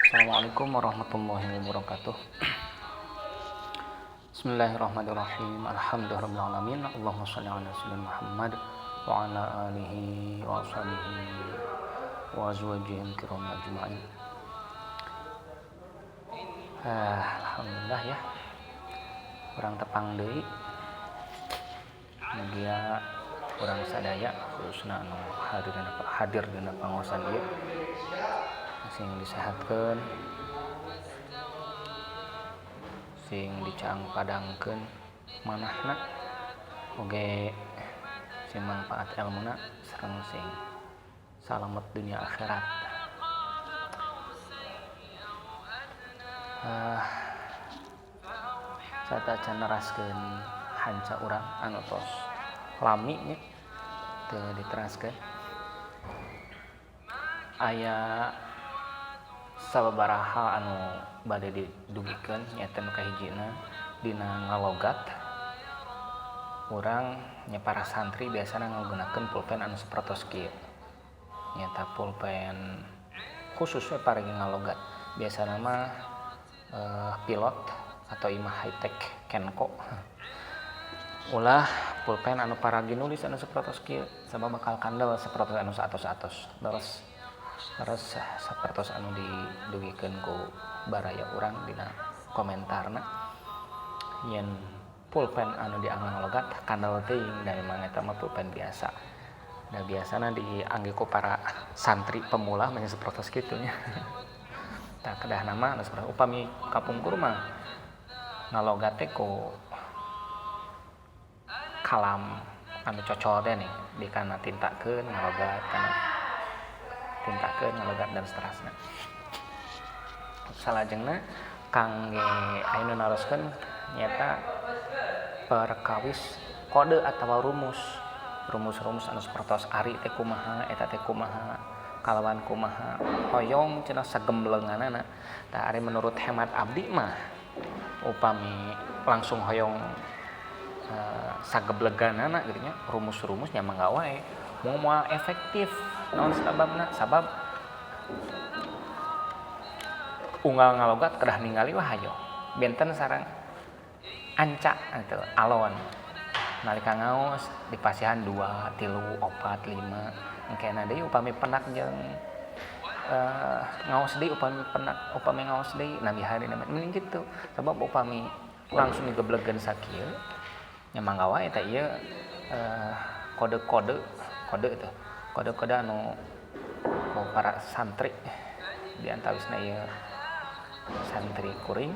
Assalamualaikum warahmatullahi wabarakatuh. Bismillahirrahmanirrahim. Alhamdulillahirabbil alamin. Allahumma shalli ala sayyidina Muhammad wa ala alihi wa ashabihi wa azwajihi kiram ajmain. Alhamdulillah ya. Urang tepang deui. Mugia urang sadaya khususna anu hadir dina pangaosan ieu sing disehatkeun, sing dicaang padangkeun manahna, oge sing manfaat elmuna sareng sing salamet dunia akhirat. Satacan neraskeun hanca urang anu tos lami nya teu diteraskeun. Aya sababaraha anu bade didugikeun nyaeta nu kahijina dina ngalogat. Urang nya para santri biasana ngagunakeun pulpen anu sapertos kieu. Nyaeta pulpen khususnya para ngalogat. Biasana mah pilot atau imah high tech Kenko. Ulah pulpen anu paragi nulis anu sapertos kieu sabab bakal kandel sapertos anu saatos-atos. Terus sapertos anu didugikeun ku baraya urang dina komentarna yen pulpen anu dianggo ngalogat kandel teuing da memang eta mah pulpen biasa. Da biasana diangge ku para santri pemula mah sapertos kitu nya. Tah kedahna mah anu sapertos upami kapungkur mah ngalogat teh ku kalam anu cocol teh nih dikana tintakeun ngalogat kana tintakeun ngalogat dan seterusnya. Salajengna kangge anu naroskeun nyaeta perkawis kode atawa rumus. Rumus-rumus anu sapertos ari teh kumaha, eta teh kumaha, kalawan kumaha, hoyong cenah sagemblenganana. Tah ari menurut hemat abdi mah upami langsung hoyong sagebleganana gitu nya, rumus-rumusnya mangga wae moal efektif. Naon sababna? Sabab unggal ngalogat kedah ningali wah hayo benten sareng anca atau alon. Nalika ngaos dipasihan 2, 3, 4, 5 engkena deui upami penak jeung ngaos deui upami penak upami ngaos deui nambihan deui mending kitu. Sabab upami langsung digeblegeun sakieu nya mangga wae teh ieu kode-kode kode itu kode-kode anu ku para santri di antawisna ieu santri kuring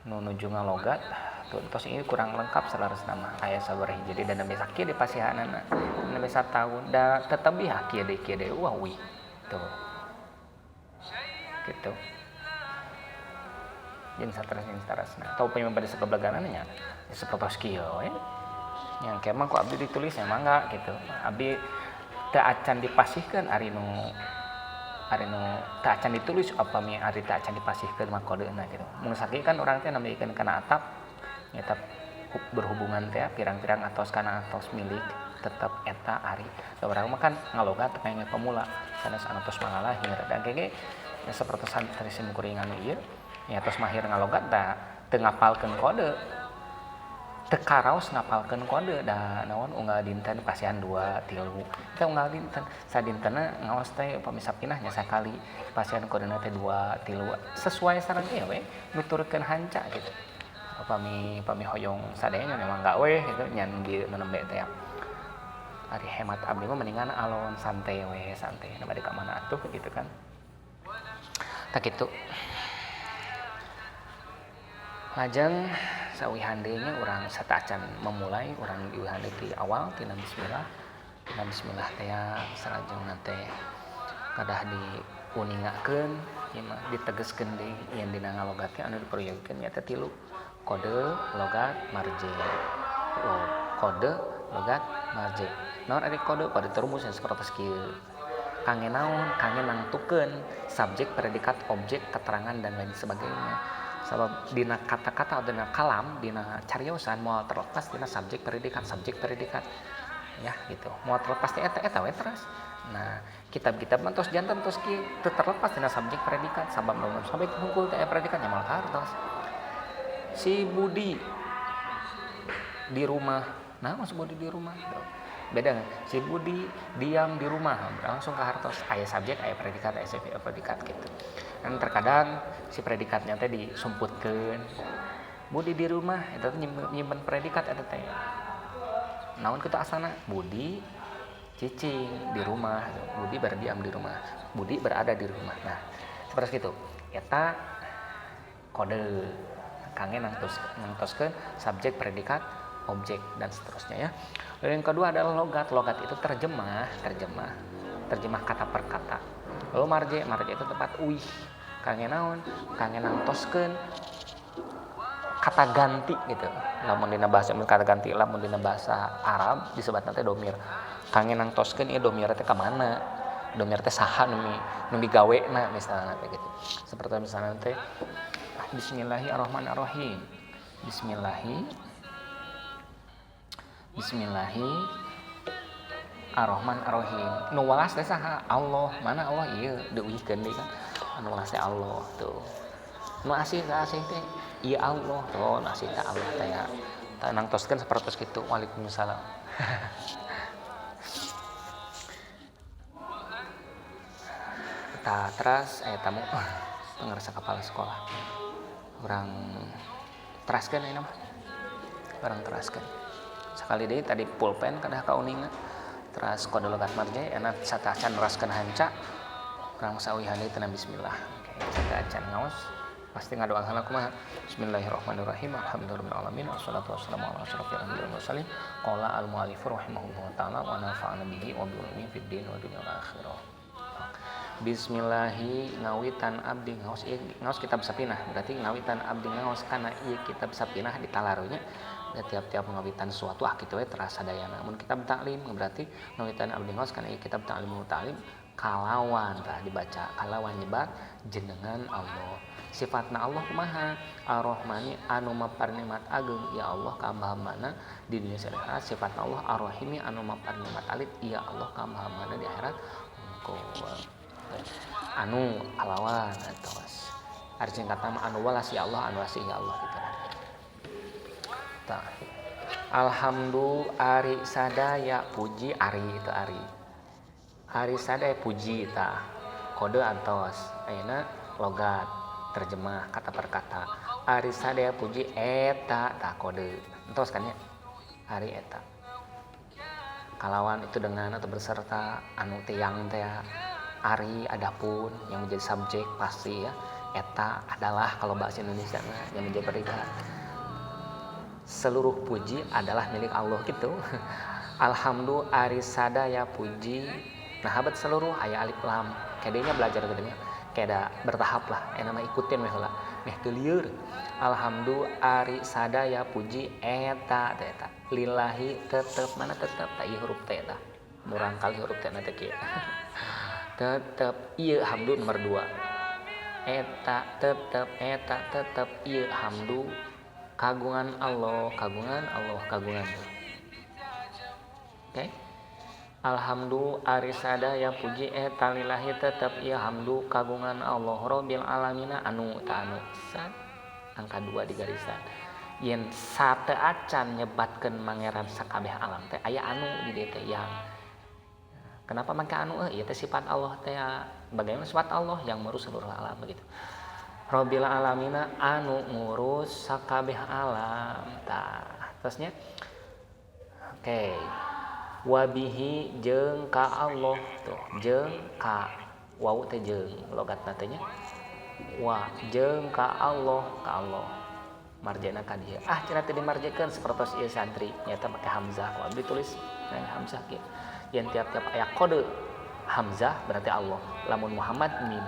nu nuju ngalogat tos ieu kurang lengkap saleresna mah aya sabaraha hiji deui da nembe sakieu dipasihanana nembe sataun da tetep ieu kieu deui wah wih tuh gitu jeung saterasna atau upami bade sagebleganana nya sapertos kieu we yang ke mah ku abdi ditulis nya mangga gitu. Abdi teu acan dipasihkeun ari nu teu acan ditulis upami ari teu acan dipasihkeun mah kodeuna gitu. Mun sakieu kan urang teh nambihkeun kana atap nyata berhubungan teh pirang-pirang atos kana atos milik tetep eta ari. Da urang mah kan ngalogat kangge pemula sanes anu tos mangalahir. Da engke ge sapertos santri sim kuring anu ieu nya tos mahir ngalogat da teu ngapalkeun kode. Teu karaos ngapalkeun kode da naon unggal dinten pasihan 2, 3 teh unggal dinten sadintena ngaos teh upami sapinah nya sakali pasihan kodena teh 2, 3 sesuai sareng ieu we nuturkeun hanca gitu. Upami hoyong sadayana memang gak we gitu nyan di nembe teh. Ari hemat abdi mah mendingan alon santai we santai nu bade ka mana atuh gitu kan. Tah kitu. Lajeng sauwihan deui nya urang sateuacan memulai urang diuwihan deui ti awal tina bismillah. Tina bismillah teh salajengna teh kedah diuningakeun ieu mah ditegeskeun deui yen dina ngalogat teh anu diperyogikeun nyaeta 3 kode, logat, marje. Oh, kode, logat, marje. Naon ari kode? Kode teh rumus sapertos kieu. Kangge naon? Kangge nangtukeun subjek, predikat, objek, keterangan dan lain sebagainya. Sabab dina kata-kata atau dina kalam, dina cariosan moal terlepas dina subjek predikat, subjek predikat. Ya gitu. Moal terlepas teh eta eta we teras. Nah, kitab-kitab mah tos janten tos kieu teu terlepas tina subjek predikat sabab lamun subjek hungkul teh predikatnya moal kahartos. Si Budi di rumah. Nah, si Budi di rumah. Tuh. Beda nggak? Si Budi diam di rumah, langsung ke hartos. Aya subjek, aya predikat, aya subjek, predikat gitu. Dan terkadang si predikatnya teh disumputkeun. Budi di rumah eta teh nyimpen predikat eta teh. Naon kitu asana? Budi cicing di rumah, Budi berdiam di rumah, Budi berada di rumah. Nah, seperti itu. Eta kode kangge nangtoskeun subjek, predikat, objek dan seterusnya ya. Lalu yang kedua adalah logat. Logat itu terjemah, terjemah kata per kata. Lalu marje itu tempat uih. Kangge naon? Kangge nangtoskeun kata ganti gitu. Lamun dina bahasa kata ganti, lamun dina bahasa Arab disebutna teh domir. Kangge nangtoskeun ieu domir teh ka mana? Domir teh saha nu migawena misalna teh gitu. Seperti misalna teh Bismillahirrahmanirrahim. Bismillahirrahmanirrahim. Nu walas teh saha? Allah. Mana Allah ieu diuihkeun deui kan. Anu walas teh Allah tuh. Nu asih teh asih teh ieu Allah tuh, nu asih teh Allah teh ya. Tah nangtoskeun sapertos kitu. Waalaikumsalam. Tah teras aya tamu pengersa kepala sekolah. Urang teraskeun ayeuna mah. Urang teraskeun. Sekali deui tadi pulpen kadah kauninga. Teras kode logat marje enak satacan neraskeun hanca. Urang sauihan deui tina bismillah. Oke, satacan ngaos pasti ngadoakeun kumaha? Bismillahirrahmanirrahim. Alhamdulillahirabbil alamin wassalatu wassalamu ala asyrafil anbiya'i wal mursalin. Qala al muallif rahimahullahu taala wa nafa'ana bihi wa bi ulumihi fid din wa dunya wal akhirah. Bismillahi ngawitan abdi ngaos ieu ngaos kitab Sapinah berarti ngawitan abdi ngaos kana ieu kitab Sapinah ditalarunya da tiap-tiap ngawitan sesuatu ah kitu we terasa dayana. Mun kitab taklim berarti ngawitan abdi ngaos kana ieu kitab taklim ta'lim kalawan tah dibaca kalawan nyebat jenengan Allah. Sifatna Allah kumaha? Ar-Rahmani anu mapar nikmat ageung ya Allah ka hamba-hambana di dunia akhirat. Sifatna Allah Ar-Rahimi anu mapar nikmat alit ya Allah ka hamba-hambana di akhirat. Anu kalawan atos. Ari singkatna mah anu walas ya Allah, anu asih ya Allah gitu. Tah. Alhamdulillah ari sadaya puji ari itu ari. Ari sadaya puji tah. Kode antos. Ayeuna logat terjemah kata per kata. Ari sadaya puji eta tah kode. Entos kan ya? Ari eta. Kalawan itu dengan atau berserta anu teh yang teh ari adapun yang menjadi subjek pasti ya. Eta adalah kalau bahasa Indonesia yang menjadi predikat. Seluruh puji adalah milik Allah gitu. Alhamdulillah ari sadaya puji. Nah, habat seluruh aya alif lam. Kedenya belajar gedenya. Keda bertahap lah, enak mah ikutin weh heula. Meh teu lieur. Alhamdulillah ari sadaya puji eta teh eta. Lillahi tetep mana tetep tah ieu huruf teh eta. Murang kali huruf teh na teh kieu. Tetep ieu hamdu nomor 2. Eta tetep ieu hamdu kagungan Allah, kagungan Allah, kagungan. Oke. Alhamdulillah ari sadaya puji eta lillahi tetep ieu hamdu kagungan Allah rabbil alamina anu ta anu sat angka 2 di garisan. Yen sate acan nyebatkeun mangeran sakabeh alam teh aya anu di dieu teh yang. Kenapa make anu ieu teh sifat Allah teh bagaimana sifat Allah yang ngurus seluruh alam begitu. Rabbil alamina anu ngurus sakabeh alam tah. Terusnya oke. Wabihi jeung ka Allah tuh jeung ka wau teh jeung logatna teh nya wa jeung ka Allah marjana ka dieu ah cenah teh dimarjekeun sapertos ieu santri nyata make hamzah ku abdi tulis nah hamzah kieu yen tiap-tiap aya kode hamzah berarti Allah lamun Muhammad mim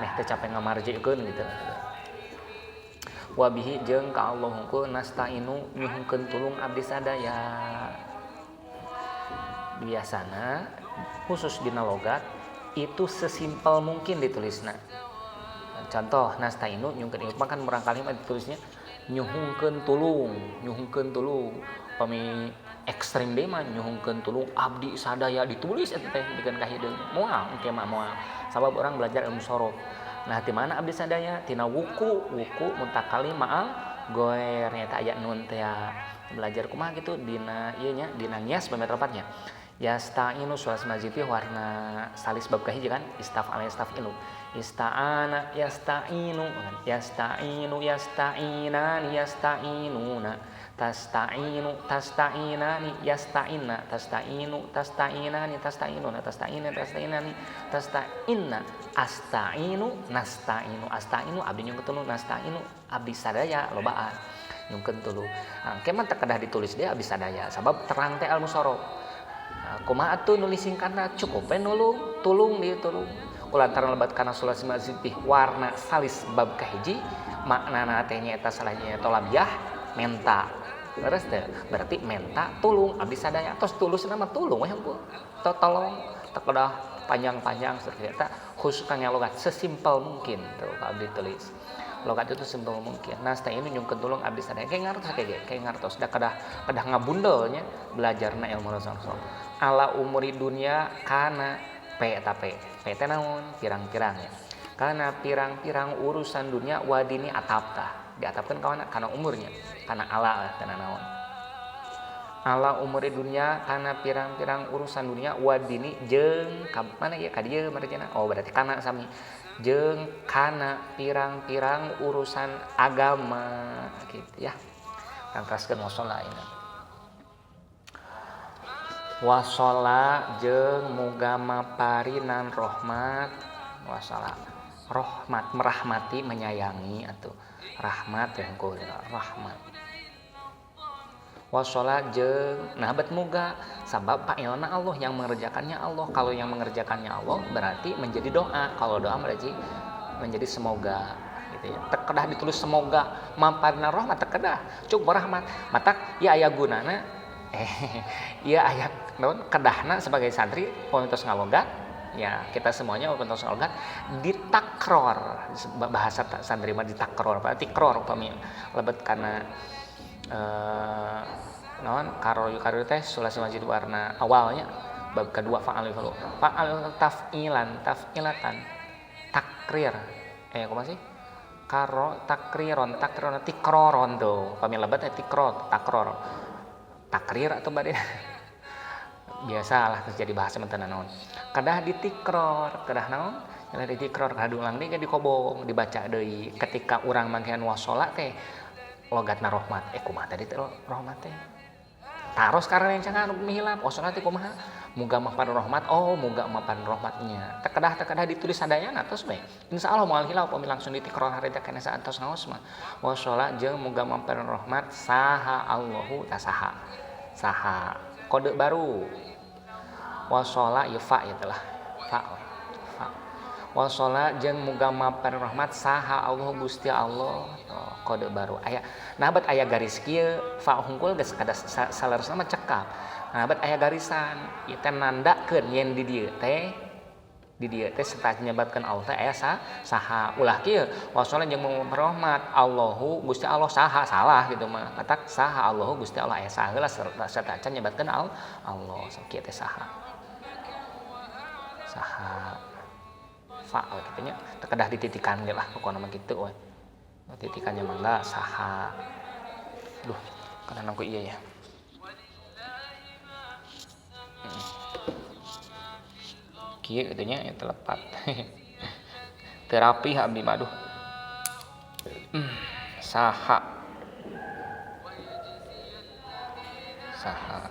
meh teh capek ngamarjikeun gitu. Wabihi jeung ka Allah hungkul nastainu nyuhunkeun tulung abdi sadaya. Biasana khusus dina logat itu sesimpel mungkin ditulisna. Contoh nastainu nyuhunkeun ieu mah kan murang kali mah ditulisnya Nyuhungkeun tulung, nyuhungkeun tulung. Pami ekstrim deui mah nyuhungkeun tulung abdi sadaya ditulis eta teh pikeun ka hideung. Moal engke mah moal. Sabab orang belajar ilmu sorof. Nah ti mana abdi sadaya? Tina wuku, wuku mutakalim ma'al goer nyata aya nun teh belajar kumaha gitu dina ieu nya dina ngias pami tepatnya. Yasta'inu sulas mazidi warna salis bab kahiji kan istaf'ala yastaf'ilu ista'ana yasta'inu yasta'inu yasta'inani yasta'inuna tasta'inu tasta'inani yasta'inna tasta'inu tasta'inani tasta'inuna tasta'ina tasta'inani tasta'inna asta'inu nasta'inu asta'inu abdi nyungkeun tulung nasta'inu abdi sadaya lobaan nyungkeun tulung. Engke mah teu kedah ditulis deui abdi sadaya sabab terang teh ilmu sorof. Kumaha atuh nulis singkatna cukup we nulung tulung dieu tulung kulantaran lebat kana sulasi mazidih warna salis bab kahiji maknana teh nyaeta salahnya tolabiah menta leres teh berarti menta tulung abdi sadaya tos tulusna mah tulung we hungkul tolong teu kedah panjang-panjang seperti eta khusus kana logat sesimpel mungkin tuh abdi tulis logat itu simpel mungkin. Nah, ini nyungkeun tulung abdi sadaya kayak ngartos kayak ngartos da kedah kedah ngabundelnya belajarna ilmu rasul. Ala umuri dunia kana p eta p p teh naon pirang-pirang ya. Kana pirang-pirang urusan dunia wadini atap tah. Diatapkeun ka mana? Kana umurnya, kana ala lah kana naon. Ala umuri dunia kana pirang-pirang urusan dunia wadini jeung ka mana ieu ka dieu marjana. Oh berarti kana sami jeung kana pirang-pirang urusan agama gitu ya. Tangtraskeun wasola ini. Wasola jeung muga maparinan rahmat wasola rahmat merahmati menyayangi atau rahmat ya hungkul rahmat. Wasola jeung nah bet muga sabab fa'ilna Allah yang mengerjakannya Allah. Kalau yang mengerjakannya Allah berarti menjadi doa. Kalau doa berarti menjadi semoga gitu ya. Teu kedah ditulis semoga mamparna rahmat teu kedah cukup rahmat matak ya aya gunana ieu aya naon kedahna sebagai santri pami tos ngalogat ya kita semuanya pami tos ngalogat ditakror bahasa santri mah ditakror berarti tikror upami lebet kana naon karo karo teh sulasi masjid warna awalnya bab kedua fa'al falu fa'al taf'ilan taf'ilatan takrir kumaha sih karo takriron takriron tikroron tuh pami lebet teh tikror takror takrir atau bade biasalah terjadi bahasa mah teu naon kedah ditikror kedah naon kedah ditikror kedah diulang deui dikobong dibaca deui ketika urang mangkihan wasola teh logatna rahmat kumaha tadi teh rahmat teh taros karena yang cangan mihilap wasola teh kumaha muga mapan rahmat oh muga mapan rahmatnya teu kedah ditulis sadayana tos bae insyaallah moal hilap upami langsung ditikror harita kana saantos ngaos mah wasola jeung muga mapan rahmat saha Allahu tasaha saha kode baru wasola ieu fa ieu teh lah fa fa wasola jeung muga mapan rahmat saha Allah Gusti Allah oh, kode baru aya nah bet aya garis kieu fa hungkul geus kada saleresna mah cekap nah bet aya garisan ieu teh nandakeun yen di dieu teh serta nyebatkeun Allah teh aya saha ulah kieu wasola jeung mapan rahmat Allahu Gusti Allah saha salah gitu mah katak saha Allahu Gusti Allah aya saha heula serta can nyebatkeun Allah sok kieu teh saha saha fa kitu nya teu kedah dititikan ge lah pokona mah kitu we titikannya mangga saha duh kana nangku ieu ya kieu kitu nya eta lepat terapi abdi mah aduh saha saha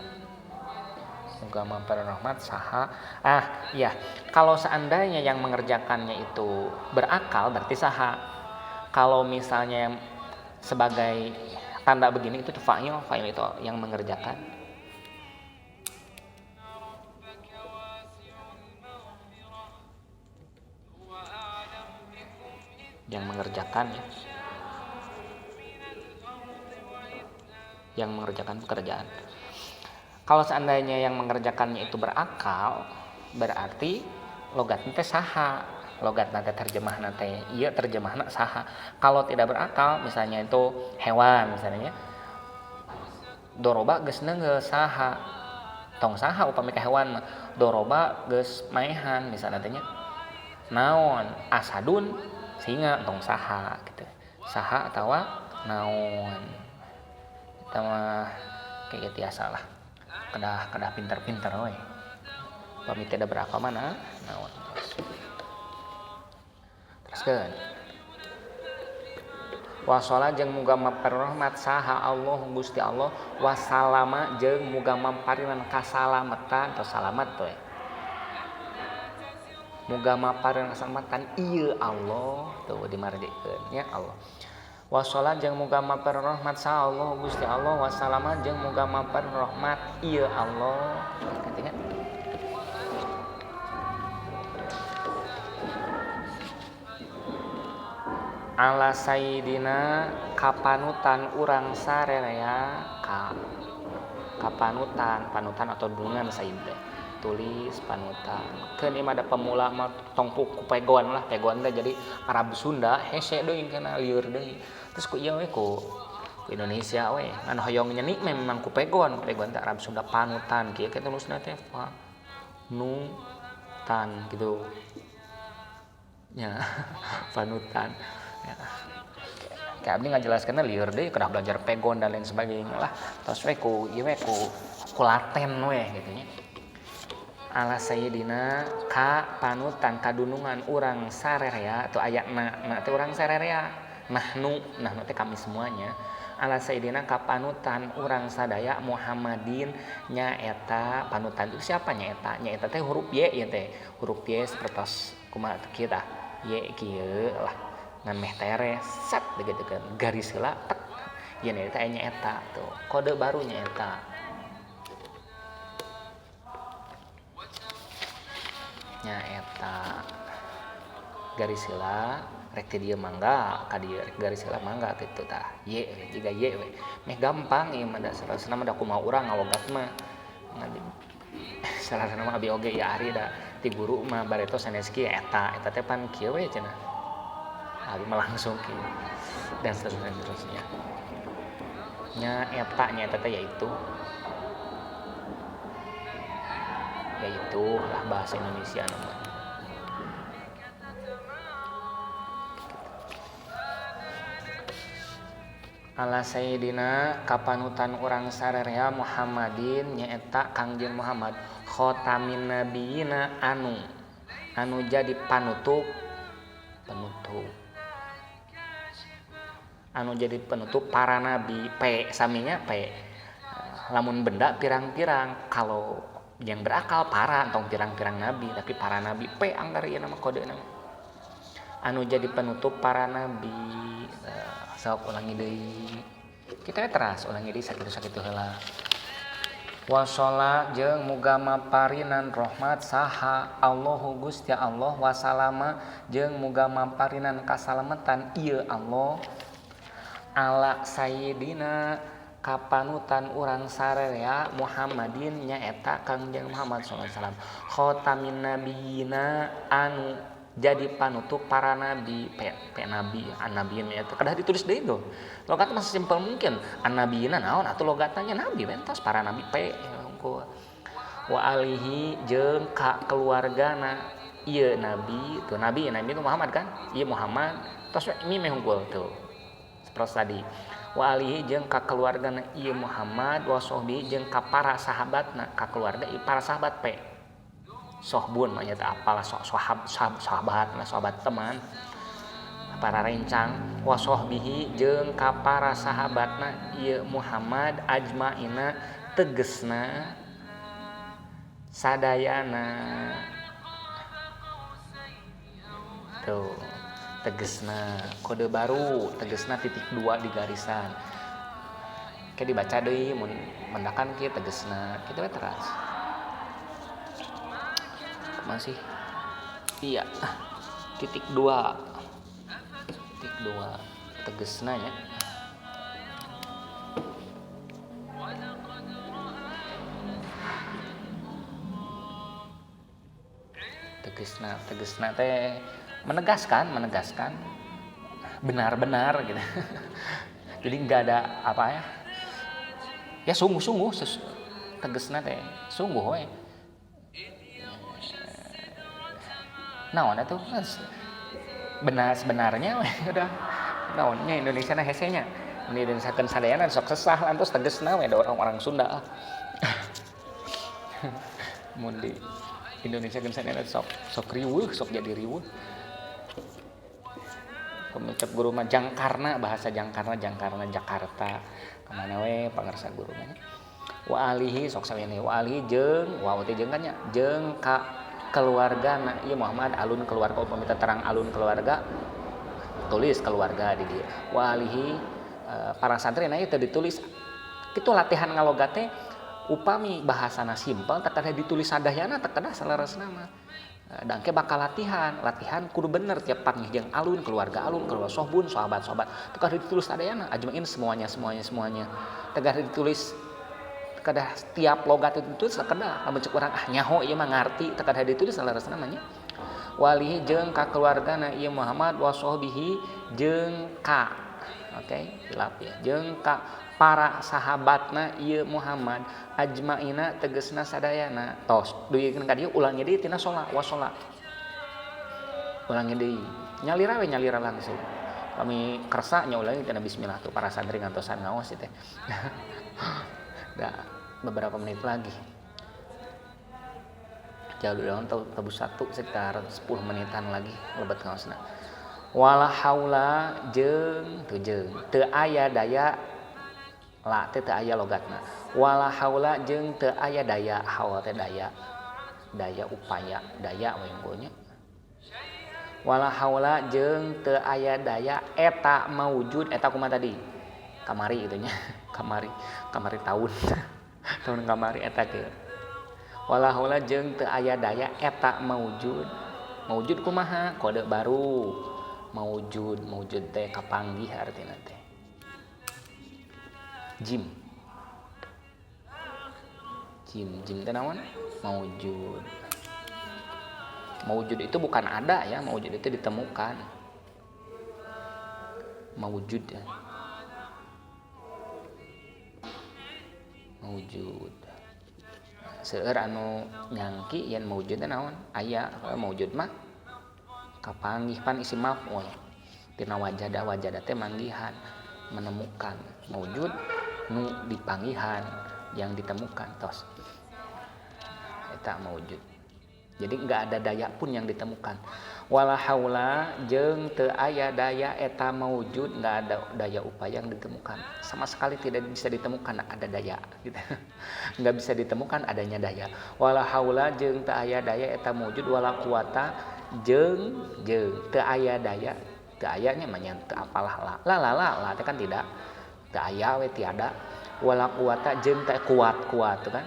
muga mampir rahmat saha ah iya kalau seandainya yang mengerjakannya itu berakal berarti saha. Kalau misalnya yang sebagai tanda begini itu fa'il fa'il itu yang mengerjakan. Yang mengerjakan ya. Yang mengerjakan pekerjaan. Kalau seandainya yang mengerjakannya itu berakal, berarti logatnya teh saha. Logatna teh terjemahna teh ieu terjemahna saha. Kalau tidak berakal misalnya itu hewan misalnya doroba geus neunggeul saha. Tong saha upami ka hewan mah. Doroba geus maehan misalnya teh nya. Naon asadun singa tong saha gitu. Saha atawa naon. Eta mah kayak tiasa lah. Kedah pinter-pinter we. Upami tidak berakal mana naon. Teruskeun. Wasala jeung muga maparrahmat saha Allah Gusti Allah wasalama jeung muga mamparinan kasalametan atau salamat we. Muga mamparinan kasalamatan ieu Allah tuh dimarjikeun nya Allah. Wasala jeung muga maparrahmat saha Allah Gusti Allah wasalama jeung muga maparrahmat ieu Allah. Katanya ala sayyidina kapanutan urang sarerea ka kapanutan panutan atau dungan sayyid teh tulis panutan keun ieu mah da pemula mah tong ku pegon lah pegon teh jadi Arab Sunda hese deui kana lieur deui terus ku ieu we ku Indonesia we ngan hoyong nyeni memang ku pegon teh Arab Sunda panutan kieu ke tulisna teh fa nu tan gitu nya panutan. Ya. Kayak abdi ngajelaskeunna lieur deui kedah belajar pegon dan lain sebagainya lah. Tos we ku ieu we ku laten we gitu nya. Ala sayyidina ka panutan kadunungan urang sarerea atau aya na teh urang sarerea. Nahnu nahnu teh kami semuanya. Ala sayyidina ka panutan urang sadaya Muhammadin nyaeta panutan itu siapa nyaeta? Nyaeta teh huruf Y ieu teh. Huruf Y sapertos kumaha kieu tah. Y kieu lah. Ngan meh tere set begitu kan garis heula tek ieu eta nya eta tuh kode baru nya eta nya eta garis heula rek ti dieu mangga ka dieu rek garis heula mangga kitu tah y jiga y we meh gampang ieu mah da sarasana mah da kumaha urang ngalogat mah ngan sarasana mah abi oge ieu ari da ti guru mah bareto sanes kieu eta eta teh pan kieu we cenah abi mah langsung kieu dan seterusnya terusnya nya eta teh yaitu lah bahasa Indonesia nama. Ala sayyidina kapanutan urang sarerea Muhammadin nyaeta Kangjeng Muhammad khotamin nabiyina anu jadi panutup anu jadi penutup para nabi P saminya P lamun benda pirang-pirang kalau yang berakal para entong pirang-pirang nabi tapi para nabi P anggar ieu nama kode nama anu jadi penutup para nabi. Sok ulangi deui kita teras ulangi deui sakitu-sakitu heula. Wasala jeung muga maparinan rahmat saha Allahu Gusti Allah wasalama jeung muga maparinan kasalametan ieu Allah ala sayyidina kapanutan urang sarerea Muhammadin nyaeta Kangjeng Muhammad sallallahu alaihi wasallam khotamin nabiyina anu jadi panutup para nabi p nabi annabiyin eta kedah ditulis deui tuh logat mah simpel mungkin annabiyina naon atuh logatna nabi bentos para nabi p hungkul wa alihi jeung ka keluargana ieu nabi tuh nabi nabi itu Muhammad kan ieu Muhammad tos we mime hungkul tuh seperti tadi wa alihi jeung ka keluargana ieu Muhammad wa sahbihi jeung ka para sahabatna ka keluarga ieu para sahabat p sohbun mah nya teh apalah sahabat nah sahabat teman para rencang wa sahbihi jeung ka para sahabatna ieu Muhammad ajmaina tegesna sadayana tuh tegesna kode baru tegesna titik 2 di garisan kayak dibaca deui mun mendakan kieu tegesna kitu we teras masih iya titik 2 tegesna nya tegesna teh Menegaskan, menegaskan benar-benar gitu. Jadi nggak ada apa ya. Ya sungguh-sungguh tegesna teh, sungguh we. Naon atuh benar sebenarnya we udah. Naonnya Indonesia na hese nya. Ini Indonesia sadayana sok sesah lantos tegesna we da orang-orang Sunda. Mun di Indonesia kan sadayana sok sok riweuh, sok jadi riweuh. Pemicap guru mah jangkarna, bahasa jangkarna, jangkarna Jakarta. Kemana we pangersa guru mah. Wa alihi sok sawene wa alihi jeung wa teh jeung kan nya jeung ka keluargana ieu Muhammad alun keluarga upami terang alun keluarga tulis keluarga di dieu. Wa alihi para santri nah itu ditulis itu latihan ngalogat teh upami bahasana simpel teu kedah ditulis sadayana teu kedah saleresna mah. Dangke bakal latihan, latihan kudu bener tiap panggih jeung alun keluarga sohbun sahabat-sahabat teu kedah ditulis sadayana ajmain semuanya semuanya semuanya teu kedah ditulis teu kedah tiap logat itu ditulis teu kedah lamun cek urang ah nyaho ieu mah ngarti teu kedah ditulis saleresna mah nya. Walihi jeung ka keluargana ieu Muhammad wa sahbihi jeung ka oke, hilap ya. Jeung ka para sahabatna ieu Muhammad ajmaina tegesna sadayana. Tos dugikeun ka dieu ulangi deui tina sholat wa sholat. Ulangi deui. Nyalira we nyalira langsung. Kami kersa nya ulangi tina bismillah tuh para santri ngantosan ngaos teh. Da beberapa menit lagi. Jauh daun tebus 1 sekitar 10 menitan lagi lebet ngaosna. Wala haula jeung teu jeung teu aya daya la teh teu aya logatna. Wala haula jeung teu aya daya, haul teh daya, daya upaya, daya we nya. Wala haula jeung teu aya daya eta maujud eta kumaha tadi? Kamari kitu nya. Kamari, kamari taun. Tahun kamari eta ge. Wala haula jeung teu aya daya eta maujud. Maujud kumaha? Kode baru. Maujud, maujud teh kapanggih artina teh. Jim. Jim, jim teh naon? Maujud. Maujud itu bukan ada ya, maujud itu ditemukan. Maujud ya. Maujud. Seueur anu nyangki yen maujud teh naon? Aya, maujud mah kapanggih pan isi maf'ul. Tina wajada, wajada teh manggihan, menemukan. Maujud nu dipanggihan, yang ditemukan tos. Eta maujud. Jadi enggak ada daya pun yang ditemukan. Wala haula jeung teu aya daya eta maujud, enggak ada daya upaya yang ditemukan. Sama sekali tidak bisa ditemukan ada daya gitu. Enggak bisa ditemukan adanya daya. Wala haula jeung teu aya daya eta maujud wala quwata jeung jeung teu aya daya, teu aya nya mah nya teu apalah la. La la la la teh kan tidak. Teu aya we tiada. Wala quwata jeung teu kuat kuat tuh kan.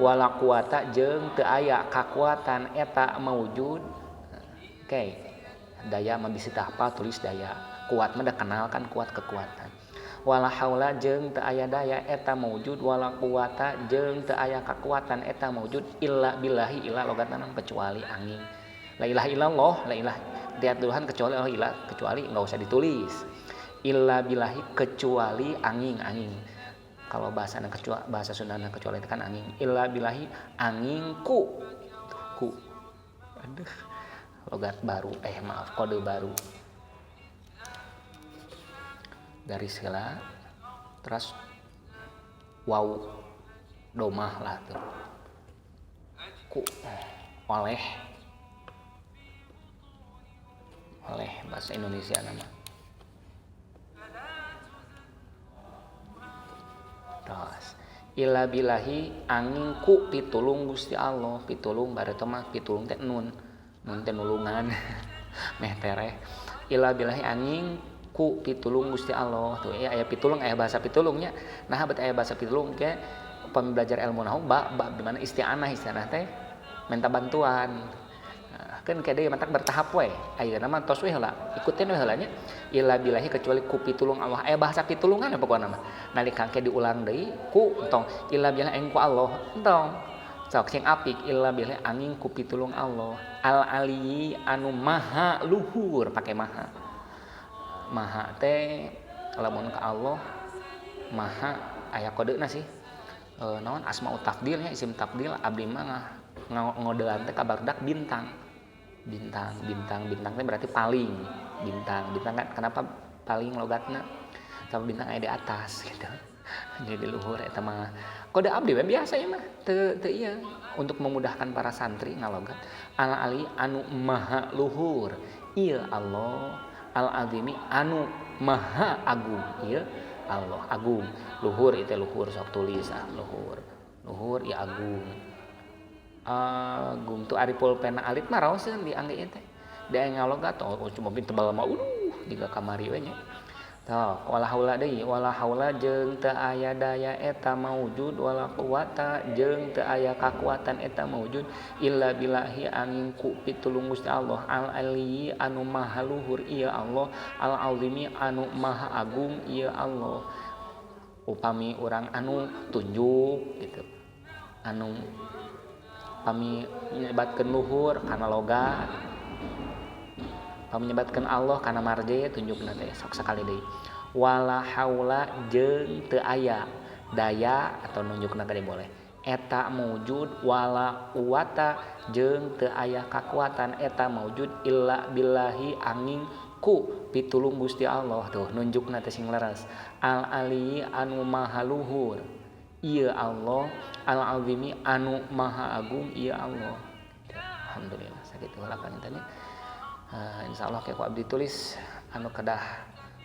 Wala quwata jeung teu aya kakuatan eta maujud. Oke. Daya mah bisi teu hafal tulis daya. Kuat mah da kenal kan kuat kekuatan. Wala haula jeung teu aya daya eta maujud wala quwata jeung teu aya kakuatan eta maujud illa billahi illa logatna kecuali angin. La ilaha illallah, la ilaha tiada Tuhan kecuali Allah, illa kecuali enggak usah ditulis. Illa billahi kecuali angin, angin. Kalau bahasa kecuali bahasa Sundana kecuali itu kan angin. Illa billahi anginku. Ku. Aduh. Logat baru, maaf, kode baru. Garis heula terus waw domah lah tuh. Ku oleh oleh bahasa Indonesia nama. Terus illa billahi angin ku pitulung Gusti Allah, pitulung bareto mah pitulung teh nun, nun teh nulungan. Meh tereh. Illa billahi angin ku pitulung Gusti Allah. Tuh ya aya pitulung, aya bahasa pitulungnya. Nah bet aya bahasa pitulung ke upami belajar ilmu nahwu ba ba di mana isti'anah, isti'anah teh minta bantuan. Kan kade mantak bertahap we. Ayeuna mah tos we heula, ikutin we heula nya. Illa billahi kecuali ku pitulung Allah. Aya bahasa pitulungan pokona mah. Nalika ke diulang deui ku entong illa billahi ku Allah. Entong. Sok sing apik illa billah angin ku pitulung Allah al ali anu maha luhur pake maha. Maha teh lamun ka Allah maha aya kodena sih. Naon asmaut tafdilnya isim tafdil abdi mah ngodelan teh ka barudak bintang. Bintang bintang bintang teh berarti paling. Bintang bintang kan kenapa paling logatna? Sama bintang aya di atas gitu. Jadi luhur eta mah kode abdi we biasa ieu mah teu teu ieu untuk memudahkan para santri ngalogat al ali anu maha luhur ieu Allah al azimi anu maha agung ieu Allah agung luhur itu luhur sok tulis ah luhur luhur ieu agung agung tuh ari pulpena alit mah raoseun diangge ieu teh da ngalogat oh cuma tebal mah uduh jiga kamari we nya. Tuh, wala haula deui wala haula jeung teu aya daya eta maujud wala quwata jeung teu aya kakuatan eta maujud illa billahi angin ku pitulung Gusti Allah al ali anu maha luhur ieu Allah al azimi anu maha agung ieu Allah. Upami urang anu tunjuk gitu anu pami nyebatkeun luhur kana logat pami nyebatkeun Allah kana marje tunjukna teh sok sakali deui wala haula jeung teu aya daya atau nunjukna teh boleh eta maujud wala quwata jeung teu aya kakuatan eta maujud illa billahi angin ku pitulung Gusti Allah tuh nunjukna teh sing leres al ali anu maha luhur ieu Allah al azimi anu maha agung ieu Allah. Alhamdulillah sakitu heula panginten. Insyaallah kayak ku abdi tulis anu kedah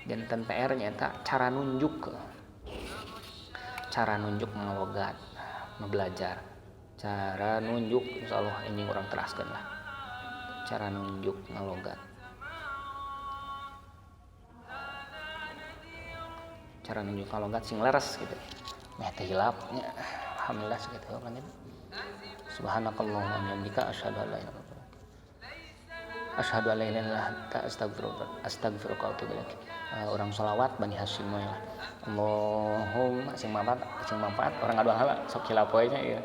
janten PR nya eta cara nunjuk ngalogat belajar cara nunjuk insyaallah ini urang teraskeun lah cara nunjuk ngalogat cara nunjuk ngalogat sing leres gitu meh teh hilap nya. Alhamdulillah sakitu panginten. Subhanakallahumma wa bihamdika asyhadu an la ilaha illa anta asyhadu an la ilaha illa anta astaghfiruka wa atubu ilaik. Urang sholawat Bani Hasyim we lah. Allahumma sing manfaat urang ngadoa heula sok hilap we nya ieu.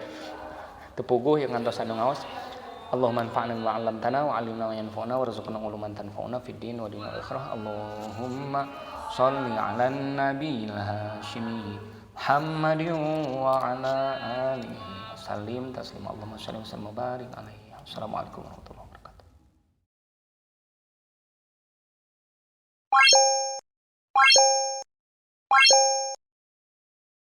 Teu puguh ieu ngantos anu ngaos. Allahumma anfa'na bima 'allamtana wa 'allimna ma yanfa'una warzuqna uluman tanfa'una fid din wa dunya wal akhirah. Allahumma sholli 'alan nabiyil hasyimi Muhammadin wa 'ala alihi wa sallim taslima. Allahumma sholli wa sallim wa barik alaihi. Assalamualaikum warahmatullahi.